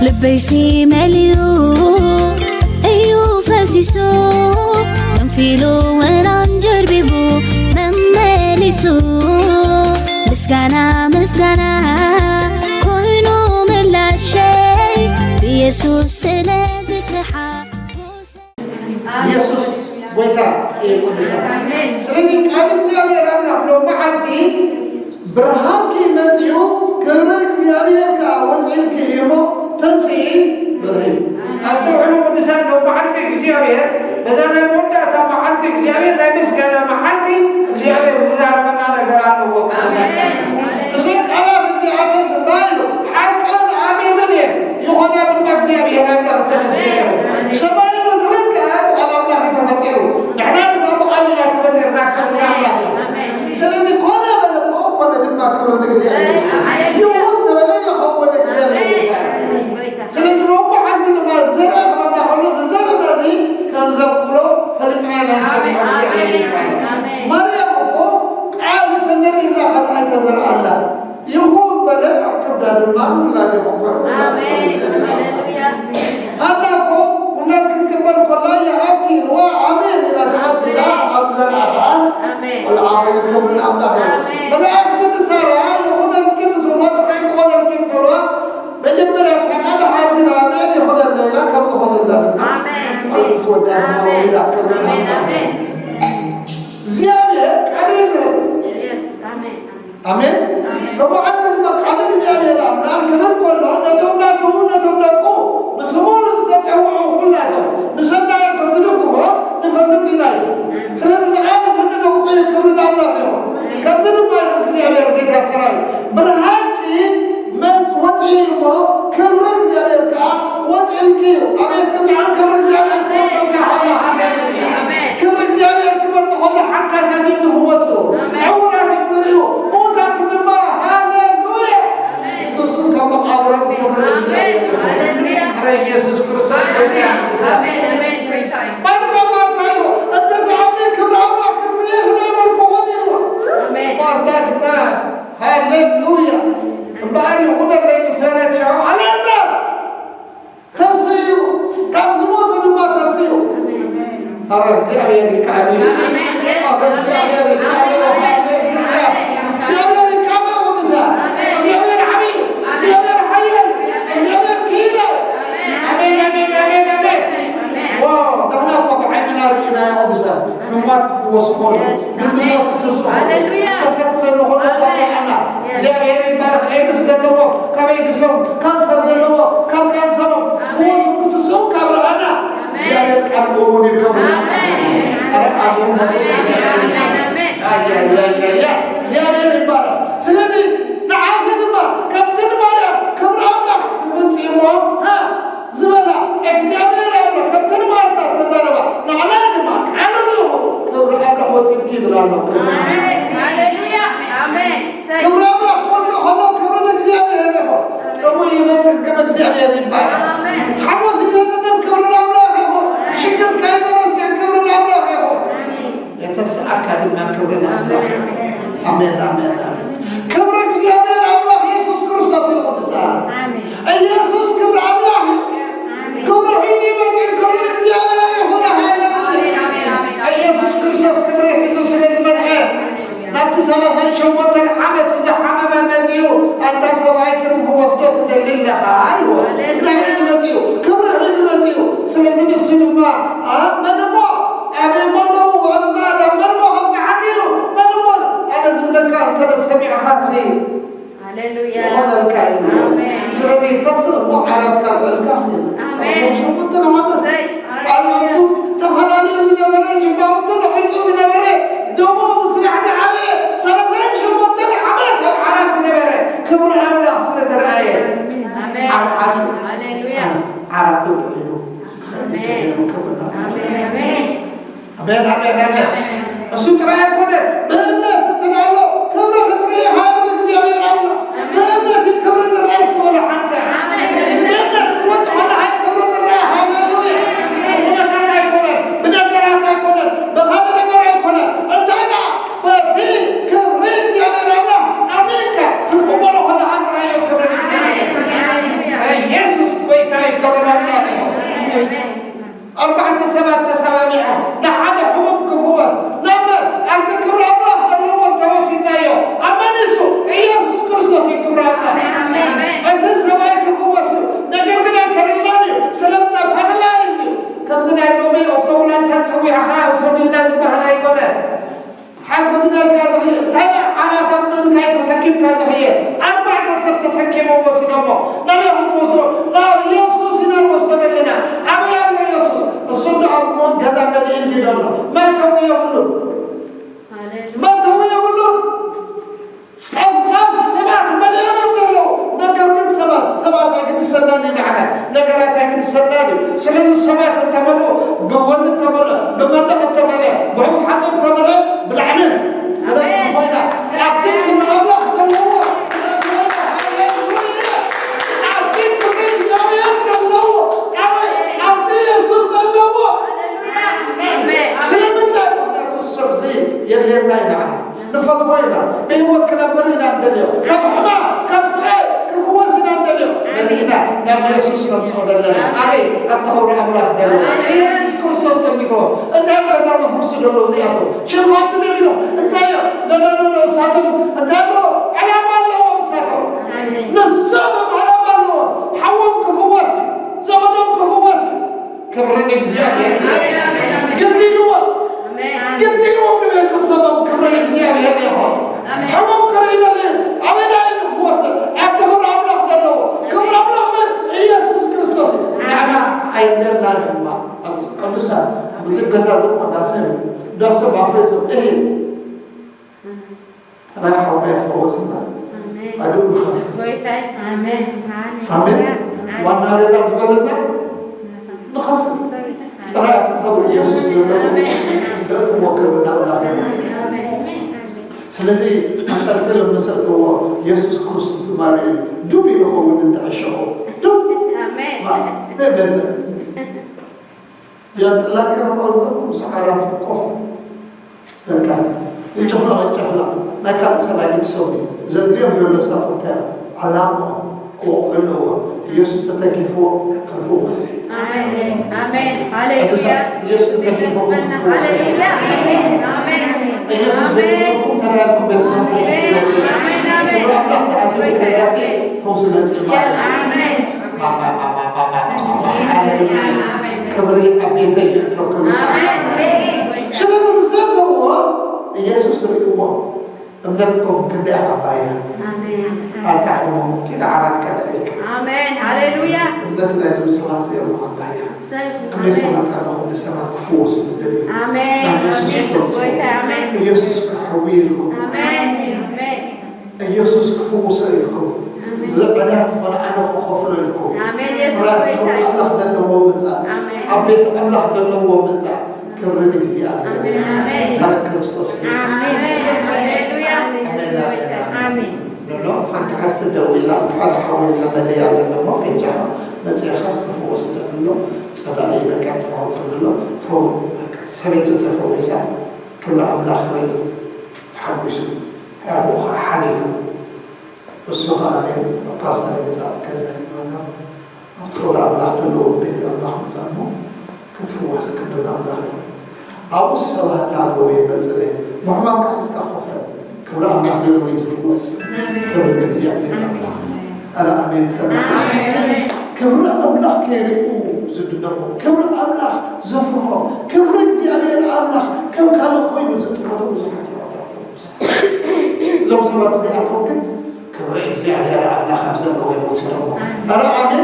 ልበይሲ መሊኡ እዩ ፈሲሱ፣ ገንፊሉ እውን ኣንጀርቢቡ መመሊሱ። ምስጋና ምስጋና ኮይኑ ምላሸይ፣ ብየሱስ ስለ ዝክሓ። ኢየሱስ ጎይታ እዩ። ቅዱሳን፣ ስለዚ ቃል እግዚኣብሔር ኣምላኽ ሎመዓልቲ ብርሃንኪ መጺኡ፣ ክብሪ እግዚኣብሔር ከኣ ወጺእልኪ እዩ እሞ ተንስኢ፣ በርሂ። ኣስተውዕሉ ቅዱሳን፣ ሎመዓልቲ እግዚኣብሔር፣ በዛ ናይ መወዳእታ መዓልቲ እግዚኣብሔር፣ ናይ ምስጋና መዓልቲ እግዚኣብሔር ዝዛረበና ነገር ኣለዎ። እዚ ቃላት እዚኣተን ድማ ኢሉ ሓቅን ኣሜንን እየን። ይኾና ድማ እግዚኣብሔር ኣምላኽ እተመስገነ ይኹን። ሰማይ ምድርን ከኣ ብቓል ኣምላኽ እዩ ተፈጢሩ። ንሕና ድማ ብቓል ኢና ተፈጢርና፣ ክብሪ ንኣምላኽ እዩ። ስለዚ ኮነ በለ እሞ ኮነ ድማ፣ ክብሪ ንእግዚኣብሔር ይኹን። ይኹን ተበለ ይኸውን፣ እግዚኣብሔር ይባረክ። ስለዚ ሎሚ ሓንቲ ድማ ዝረኽበና ከሎ ዝዘርና እዚ ከም ዘብቅሎ ፈሊጥና ኢና ንሰምዖ። እግዚኣብሔር ይባረክ። ማርያም እኮ ቃል ተዘሪእላ ካልኣይ ተዘርኣላ። ይኹን በለ፣ ኣብ ከብዳ ድማ ውላድ ይኹን። ኣሜን። ሃሌሉያ። ሃና እኮ ውላድ ክትቅበል ከላ ይሃብኪ ኢልዋ፣ ኣሜን ኢላ ተቐቢላ፣ ኣብ ዘርኣ ኸዓ ኣሜን። ቆልዓ ኮይኑ ክብሪ ንኣምላኽ እዩ። ኣሜን። መላእኽቲ ንሳራ ይኹነልኪ ምስ በልዋ፣ ስቕ ክኾነልኪ ምስ በልዋ፣ መጀመርያ ስሒቓ፣ ደሓር ግን ኣሜን ይኹነለይ ኢላ፣ ከም ዝኾነላ ድማ ኣሜን። ቆልዓ ምስ ወዳ ድማ ኣሜን። ወሊዳ፣ ክብሪ ኣሜን፣ ንኣምላኽ እዩ። ኣሜን። እግዚኣብሔር ቃል እዩ ዝህብ። የስ፣ ኣሜን። ኣሜን። ኣሜን። ሎማዓንቲ ድማ ቃል እግዚኣብሔር ኣምላኽ ክብል ከሎ፣ ነቶም ናቱ፣ ነቶም ደቁ፣ ብስሙ ንዝተጸውዑ ኩላቶም፣ ንሰናዮም ከም ዝድግፎም ንፈልጥ ኢና እዩ። ስለዚ፣ እዚ ቃል እዚ ንደቁ እዩ፣ ክብሪ ንኣምላኽ ይኹን። ከምዚ ድማ ኢሉ እግዚኣብሔር ጌታ ሰራዊት፣ ብርሃንኪ መጽ-፣ ወጺኡ እሞ፣ ክብሪ እግዚኣብሔር ከኣ ወጺኡልኪ እዩ። ኣቤት፣ ክብሪ እግዚኣብሔር ክወጽኣልካ፣ ሃሌሉያ። ክብሪ እግዚኣብሔር ክመጽእ ከሎ ሓካሳት እዮም ዝፍወሱ፣ ዕውራት እዮም ዝርእዩ፣ ምዉታት ድማ፣ ሃሌሉያ፣ ይትንስኡ ካብ መቓብሮም። ክብሪ ንእግዚኣብሔር ይኹን። ኣረ ኢየሱስ ክርስቶስ ጎይታ እዩ። ማርታ፣ ማርታ ኢሉ፣ እንተ ትኣምኒ ክብሪ ኣምላኽ ክትርኢ ኢኺ ዶ ኢልክዎ ኢልዋ። ማርታ ድማ፣ ሃሌሉያ፣ እምበኣር ይኹነለይ ምስ በለት፣ ኣልዓዛር ተንስኡ፣ ካብ ዝሞቱ ድማ ተንስኡ። ኣረ እግዚኣብሔር ይከኣል እዩ። ኣረ እግዚኣብሔር ይከኣል እዩ። ሃሌሉያ። እግዚኣብሔር ይከኣል እዩ። ቅዱሳን፣ እግዚኣብሔር ዓብዪ እዩ። እግዚኣብሔር ሓያል እዩ። እግዚኣብሔር ክኢላ እዩ። ኣሜን፣ ኣሜን፣ ኣሜን፣ ኣሜን። ዋው፣ ንሕና እኮ ብዓይንና ርኢናዮ ቅዱሳን። ሕሙማት ክፍወሱ ከሎ፣ ግንሳት ክትስኡ ከሎ፣ ሃሌሉያ። ከሰር ዘሎ ከሎ ኣሜን። ባርዓና። የስ። እግዚኣብሔር ይባረክ። ኤድስ ዘለዎ ካብ ኤድሶም፣ ካንሰር ዘለዎ ካብ ካንሰሮም ክፍወሱ ክትስኡ ካብ ረኣና፣ ኣሜን። እግዚኣብሔር ቃል እሙን እዩ። ክብሪ ኣሜን። ኣረ ኣሜን። ኣሜን፣ ኣሜን፣ ኣሜን። ኣያ፣ ኣያ፣ ኣያ፣ ኣያ። እግዚኣብሔር ይባረክ። ስለዚ ንዓኺ ድማ ከምቲ ንማርያም ክብሪ ኣምላኽ ክምንጽእ እሞ፣ ሃ፣ ዝበላ እግዚኣብሔር ኣምላኽ ከምተን ማርታ ተዛረባ፣ ንዓና ድማ ቃሉ ይኹን ክብሪ ኣምላኽ ወፂእኪ ይብል ኣሎ። ክብሪ ኣሜን። ሃሌሉያ። ኣሜን። ክብሪ ኣምላኽ ክወፅእ ከሎ ክብሪ ንእግዚኣብሔር ይኹን። ጥሙይ እዩ ዘፅግብ እግዚኣብሔር ይባረክ። ኣሜን። ሓጎስ እዩ ዘፅግብ ክብሪ ንኣምላኽ ይኹን። ሽግርካ እዩ ዘረስዕ ክብሪ ንኣምላኽ ይኹን። ኣሜን። የተስኣካ ድማ ክብሪ ንኣምላኽ። ኣሜን፣ ኣሜን፣ ኣሜን። ክብሪ እግዚኣብሔር ኣምላኽ የሱስ ክርስቶስ እዩ። ቅዱሳን፣ ኣሜን። ኢየሱስ ክብሪ ኣምላኽ እዩ። ኣሜን። ክብሪ ሕጂ መጺኡ ክብሪ እግዚኣብሔር ይኹን። ሃሌሉያ። ኣሜን፣ ኣሜን፣ ኣሜን። ኢየሱስ ክርስቶስ ክብሪ ሒዙ ስለ ዝመጸ፣ ናብቲ ሰላሳን ሸሞንተን ዓመት ዝሓመመ መጺኡ፣ ኣንታ ሰብኣይ ክትፍወስ ዶ ትደሊ ኣለኻ? ኢልዎ። እንታይ ሒዙ መጺኡ? ክብሪ ሒዙ መጺኡ። ስለዚ ንሱ ድማ፣ ኣ፣ መን እሞ ኣበይ እሞ ኣለዉ ኣዝማድ፣ ኣብ መን እሞ ከምጽኣኒ ኢሉ፣ መን እሞ ኣነ ዝብለካ እንተ ሰሚዕኻሲ ሃሌሉያ። ይኾነልካ እዩ። ኣሜን። ስለዚ ተስእ እሞ ዓራትካ ልዕልካ ኺድ። ኣሜን። ሸሞንተ ዓመት እሰይ። ኣጥንቱ ተፈላለዩ ዝነበረ፣ ጅማውቱ ነቒጹ ዝነበረ፣ ደሙ ምስራሕ ዝዓበየ፣ ሰላሳን ሸሞንተን ዓመት ኣብ ዓራት ዝነበረ፣ ክብሪ ኣምላኽ ስለ ዘርኣየ፣ ኣሜን። ዓርዓር ሃሌሉያ። ዓራቱ ልዒሉ ክኸይድ ኣሜን። ጀሚሩ። ክብሪ ኣምላኽ። ኣሜን። ኣሜን። ኣሜን፣ ኣሜን፣ ኣሜን። እሱ ጥራይ ኣይኮነን፣ ብእምነት እንተ ኣሎ ክብሪ ክትርኢ ኢኻ ይብል እግዚኣብሔር ኣምላኽ። ብእምነት እዩ ክብሪ ዝርኣ እስኪ በሉ ሓንሳብ። ብእምነት ክትወጽእ ከለኻ እዩ ክብሪ ዝርኣ። ሃሌሉያ። ብኹነታት ኣይኮነን፣ ብነገራት ኣይኮነን፣ ብኻልእ ነገር ኣይኮነን። እንታይ ደኣ? በቲ ክብሪ እግዚኣብሔር ኣምላኽ ኣሚንካ ክትቕበሎ ከለኻ ጥራይ እዩ ክብሪ ንእግዚኣብሔር። ኣሜን። ኢየሱስ ኣርባዕተ ሰባት ተሰማሚዖም ንሓደ ሕሙም ክፍወስ። ነበር ኣብቲ ክብሪ ኣምላኽ ዘለዎ እንተወሲድናዮ፣ ኣብ መን እሱ? ኢየሱስ ክርስቶስ እዩ ክብሪ ኣምላኽ። ኣሜን። እቲ ሰብኣይ ክፍወስ እዩ። ነገር ግን ኣይተደላን እዩ። ስለምንታይ? ፓራላይዝ እዩ። ከምዚ ናይ ሎሚ ኣውቶቡላንሳት ጸዊዕኻ ውሰዱልና ዝበሃል ኣይኮነ። ሓግዝና ኢልካ ዝኽእል እንታይ ዓራት ኣምጽእልካ እዩ ተሰኪምካ ዝኽእል? ኣርባዕተ ሰብ ተሰኪሞም ወሲዶሞ። ናበይ ኢኹም ትወስዶ? ናብ ኢየሱስ ኢና ንወስዶ ዘለና። ኣበይ ኣሎ ኢየሱስ? እሱ እንዶ ኣብ ሞት ገዛ መሊኡ እንዲ ዘሎ። መእተዊ የብሉን። መእተዊ የብሉን። ጸፍጻፍ ሰባት መሊኦም ኣለዉ። ነገር ግን ሰባት፣ ሰባት ኣይግድሰናን እዩ ንዓና። ነገራት ኣይግድሰናን እዩ። ስለዚ ሰባት እንተመልኡ፣ ብወኒ እንተመልኡ፣ ብመንደቕ እንተመልኡ፣ ብሕውሓቶ እንተመልኡ፣ ብላዕሊ ብለይ ኣሜን። ዝኾይና ኣብቲ ክብሪ ኣምላኽ ዘለዎ፣ ሃሌሉያ። ኣብቲ ክብሪ እግዚኣብሔር ዘለዎ፣ ኣበይ? ኣብቲ የሱስ ዘለዎ። ኣሜን። ስለምንታይ? ምኽንያቱ ሰብ እዚ የድልየና እዩ ንዓና። ንፈትዎ ኢና። ብህይወት ክነብር ኢና እንደልዮ። ካብ ሕማም፣ ካብ ስቓይ ክፍወስ ኢና እንደልዮ። ነዚ ኢና ናብ የሱስ ነምጽኦ ዘለና። ኣበይ? ኣብቲ ክብሪ ኣምላኽ ዘሎ። ኢየሱስ ክርስቶስ ጠሚትዎ። እንታይ በዛ ዘፍርሱ ዘለዉ እዚኣቶም? ሽፋን ትደልዩ? እንታይ እዮም? ኖ፣ ኖ፣ ኖ፣ ኖ፣ እሳቶም እንታይ ኣለዎ? ዕላማ ኣለዎም እሳቶም። ኣሜን። ንሳቶም ዕላማ ኣለዎም። ሓዎም ክፍወስ እዩ። ዘመዶም ክፍወስ እዩ። ክብሪ ንእግዚኣብሔር ይኹን። ኣሜን፣ ኣሜን፣ ኣሜን። ግዲ ኢልዎም። ኣሜን። ግዲ ኢልዎም ንቤተሰቦም። ክብሪ ንእግዚኣብሔር ይኹን። ኣሜን። ሕሙም ክርኢ ደሊ ኣበይ እዩ ክፍወስ? ኣብቲ ክብሪ ኣምላኽ ዘለዎ። ክብሪ ኣምላኽ መን? ኢየሱስ ክርስቶስ እዩ። ንሕና ኣየለና ድማ። ኣስ-፣ ቅዱሳን፣ ብዙሕ ገዛ ዝቆዳሰ እዩ። ዳሰ ባፈይ ጽብሒ። ጥራይ ሓውና ይፈወስና። ኣሜን። ኣድኡ ንኸፍት። ጎይታይ። ኣሜን። ኣሜን። ዋና ገዛ ዝበለና ንኸፍት። ጥራይ ኣብ ክብሪ ኢየሱስ ዘለኩም ኣሜን። ደእትዎ ክብሪ ንኣምላኽ እዩ። ኣሜን። ስለዚ ኣንጠልጥሎም ንሰእትዎ ኢየሱስ ክርስቶስ ትማሊ እዩ። ዱብ ኢሉ ኸውን እንድሕሸዎ። ዱብ። ኣሜን። ዋ፣ ተበለ። ጃንጥላ ገይሮም ኣብ ጎኑ ምስ ዓራቱ ኮፍ በቃ ይጭፍለቕ ይጨፍለቕ። ናይ ካልእ ሰብ ኣይግድሶም እዩ። ዘድልዮም ዘሎ ሳቶም እንታይ እዮም? ዓላምኦም ክወቕዑ ኣለዎም። ኢየሱስ ተተኪፍዎ ክፍወስ እዩ። ኣሜን፣ ኣሜን፣ ሃሌሉያ። ቅዱሳን፣ ኢየሱስ ተተኪፍዎ ክፍወስ እዩ። ሃሌሉያ፣ ኣሜን፣ ኣሜን። ኢየሱስ ቤተሰብኩም ተራይኩም ቤተሰብኩም ክፍወስ እዩ። ኣሜን፣ ኣሜን። ክብሪ ኣምላኽ ተኣኪቡ ገዛቲ ፈውሲ መጽእ ማለት እዩ። ኣሜን። ሃሌሉያ። ክብሪ ኣብ ቤተይ ይእቶ፣ ክብሪ ኣብ ኣምላኽ። ስለዚ ምስ ዘተዎ ኢየሱስ ርእይዎ፣ እምነትኩም ክንደይ ዓባይ እያ። ኣሜን። ኣታ እሞ ኪድ ዓራት ካልእ ኢልካ። ኣሜን። ሃሌሉያ። እምነት ናይዞም ሰባት እዚኦም ዓባይ እያ። እሰይ። ክንደይ ኣሜን። ሰባት ኣለኹም ንሰባት ክፍወሱ ትደልዩ። ኣሜን። ናብ ኢየሱስ ኣሜን። ክተምጽኡ። ጎይታ ኣሜን። ኢየሱስ ክሕውየልኩም። ኣሜን። ኣሜን። ኢየሱስ ክፍውሶ ኢልኩም። ኣሜን። እዚ ዕዳ ዝኾነ ኣነ ክኸፍሎ ኢልኩም። ኣሜን። ኢየሱስ ጥራይ ጎይታ ክብሪ እዩ። ኣምላኽ ዘለዎ ምጻእ። ኣሜን። ኣብ ቤት ኣምላኽ ዘለዎ ምጻእ። ክብሪ ንእግዚኣብሔር። ኣሜን። ኣሜን። ኣረ ክርስቶስ ኢየሱስ። ኣሜን። ሃሌሉያ። ኣሜን፣ ኣሜን፣ ኣሜን። ኣሜን። ኖ፣ ኖ፣ ሓንቲ ሓፍቲ ደው ኢላ፣ ሓደ ሓወይ ዘመደይ ኣሎ እሞ፣ በጃኻ መጺእኻስ ክፍወስ እየ ኣሎ፣ ጸላኢ በቃ ጻወት ኣሎ፣ ፈው-፣ በቃ ሰበይቱ ተፈዊሳ፣ ክብሪ ኣምላኽ በሉ፣ ተሓጒሱ፣ ኣቦኡ ኸዓ ሓሊፉ። እሱ ኸዓ ፓስተር ይምጻእ ገዛ ይማና ኣብቲ ክብሪ ኣምላኽ ዘለዎ ቤት ኣምላኽ ምጻእ እሞ ክትፍወስ ክብሪ ኣምላኽ ይኹን። ኣብኡ ሰባት ኣለዉ ይመጽእ እየ። ምሕማም ሒዝካ ኮፍ በል። ክብሪ ኣምላኽ ዘለዎ እዩ ዝፍወስ። ክብሪ ንእግዚኣብሔር ኣምላኽ። ኣረ ኣሜን ሰማዕ። ኣሜን። ክብሪ ኣምላኽ ከይርእዩ ዝድነቑ፣ ክብሪ ኣምላኽ ዘፍርሖም፣ ክብሪ እግዚኣብሔር ኣምላኽ ከም ካልእ ኮይኑ ዝጥምቱ ብዙሓት ሰባት ኣለዉ። እዞም ሰባት እዚኣቶም ግን ክብሪ እግዚኣብሔር ኣምላኽ ከም ዘለዎ እዮም ወሲዶሞ። ኣረ ኣሜን።